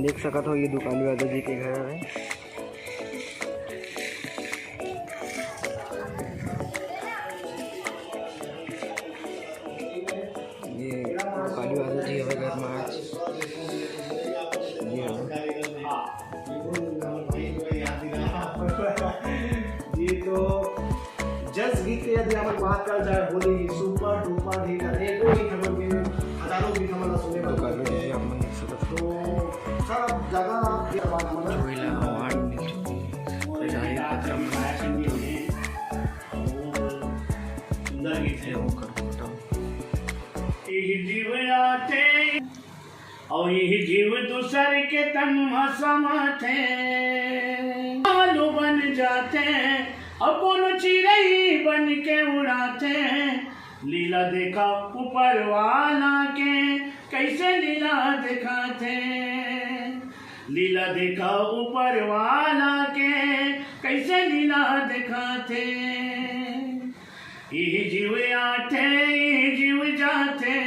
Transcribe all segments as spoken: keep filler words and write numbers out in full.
देख सकत हो, ये दुकाली वाला जी के घर है। ये दुकाली वाला जी हवे घर में आज। ये हवे। ये तो जस गीत के यदि हमन बात करल जाए, होली super duper hit, अनेकों गीत हमन के, हजारों गीत हमन ला सुने बर दुकाली वाला जी आप मन देख सकत हो। तो सब जगह ये बात हमन ला कोयला award मिल चुकी है। तो जाहिर खतरा में सुंदर गीत है। ये ओकर फोटो। इही जीव आथे, अउ इही जीव दूसर के तन म समाथे। आलू बन जाथे, अउ कोनो चिरई बन के उड़ाथे। लीला देखा ऊपर वाला के, कइसे लीला देखाथे। लीला देखा ऊपर वाला के, कइसे लीला देखाथे। इही जीव आथे, इही जीव जाथे,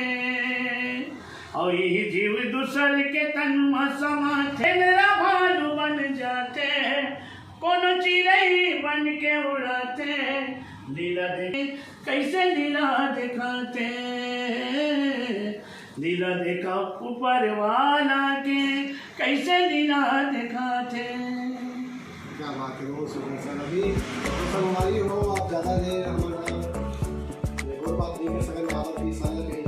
अउ इही जीव दूसर के तन म समाथे। मेरा भालू बन जाथे, कोनो चिरई बन के उड़ाथे। लीला दे, कइसे लीला देखाथे। लीला देखा ऊपर वाला के, कइसे लीला देखाथे। क्या बात है, बहुत सुंदर सर। अभी तो संगवारी हो, आप ज्यादा देर हमारा एक और बात नहीं कर सकते, बाबा की साल कहीं